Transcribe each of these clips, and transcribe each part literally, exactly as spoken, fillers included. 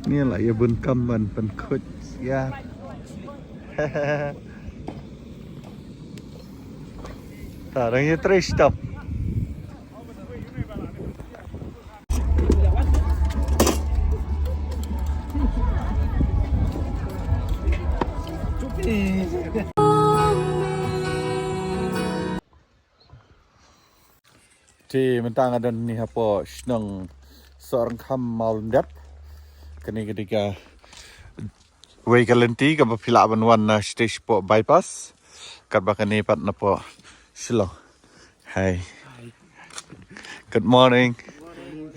Ngi la ïa bun kam ban pynkhuid ïa. Ta dang ïa trei stop. Te mynta nga don ni hapoh shnong Sohryngkham Mawlyndep. Kane ka dei kawei ka lynti kaba phi lah ban wan na stage hapoh bypass. Katba kane pat napoh Shillong. Hi. Good morning.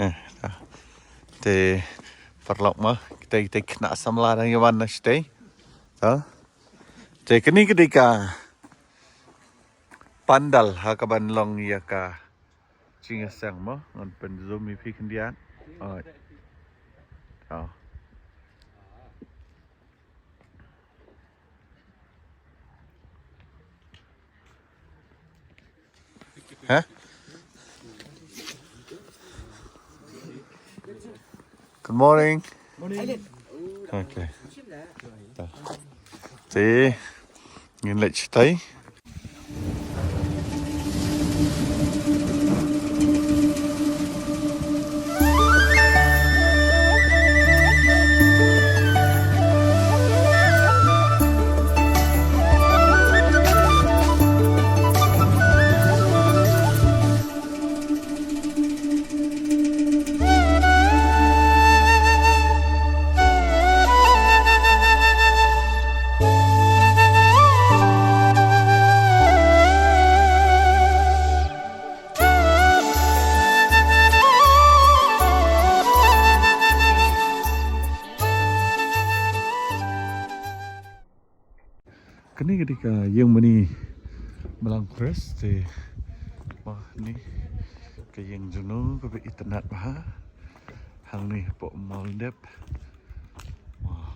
Eh, ta. Te paralok mo, kita kita khynnah samla dang ïa wan na stage. Ta. Te kane ka dei ka pandal ha kaban long ïa ka jingïaseng mo, ngan pynzoom ïa phi khyndiat. Oh. Oh. Huh? Good morning. Morning. Okay. Te ngin leit shatai. Kane ka dei ka ïing mane Balang Forest te. Wah, ni ka ïing jong u kaba itynnad bha. Hangne hapoh Mawlyndep. Wah.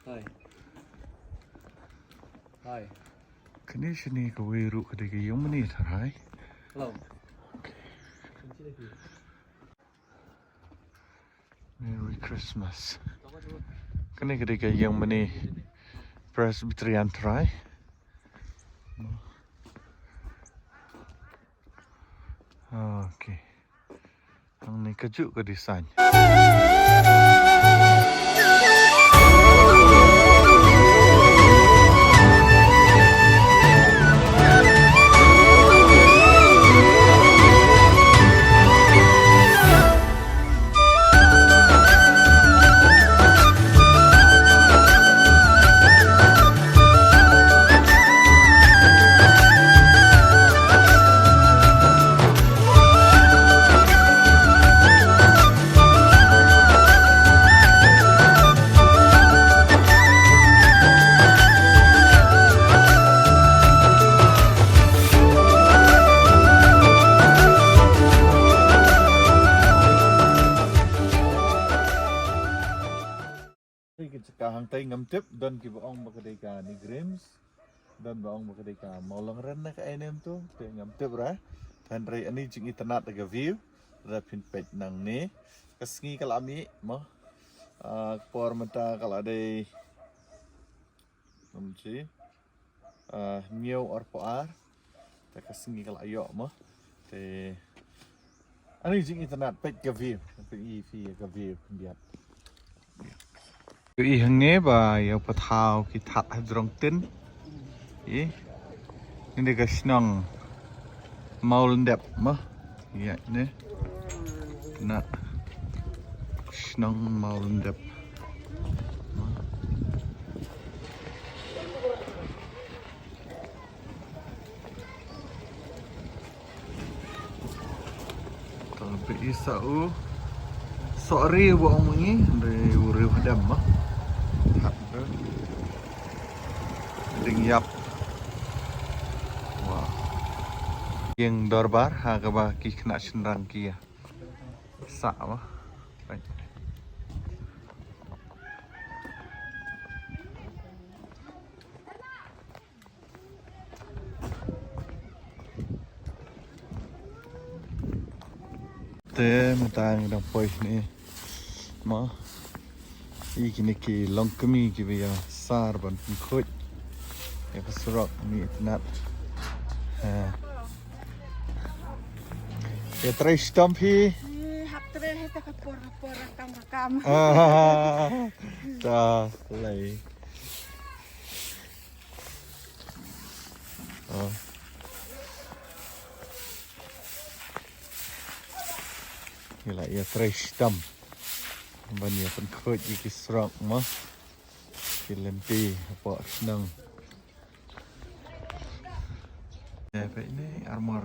Hi. Hi. Kane shane kawei ruh ka dei ka ïing mane tharai. Hello. Merry Christmas. Kane ka dei ka ïing mane Presbyterian tharai. Okay. Hangne kajuh ka design. Ka jaka hangtai ngam tip, don kiba ong ba ka dei ka NEIGRIHMS, don ba ong ba ka dei ka Mawlangren ne kaei ne em to, te ngam tip re. Hynrei ani jingitynnad da ka view, lada phin peit nangne. Ka sngi ka la mih mo. Ah, ka por mynta ka la dei, ngam shi, ah, hynñiew arphew ar. Te ka sngi ka la ïoh mo. Te ani jingitynnad, peit ka view, peit ïa phi ka view khyndiat. Ïohi hangne ba ïa u pathaw ki thad hajrong tin. Ïa. Ini ka shnong Mawlyndep mo. Ïa ne. Na shnong Mawlyndep. Tang peit sa u sohri ba ong ma ngi, hynrei u riew hadem mo. Hat ka ding ïap. Wah. Ïing dorbar ha kaba ki khynnah shynrang ki ïa sah mo. Peit. Te mynta ngi dang poi shane. Mo. Ïa kine ki longkmie kiba ïa sar ban pynkhuid ïa ka surok, ne itynnad. Ha. Ïa trei shitom phi. Eh, hap trei hi ta ka por ka por, rakam rakam. Ah, ta lei. Oh. Ngi la ïa trei shitom ban ïa pynkhuid ïa ki surok mo. Ki lynti hapoh shnong. Ïa peit ne armor.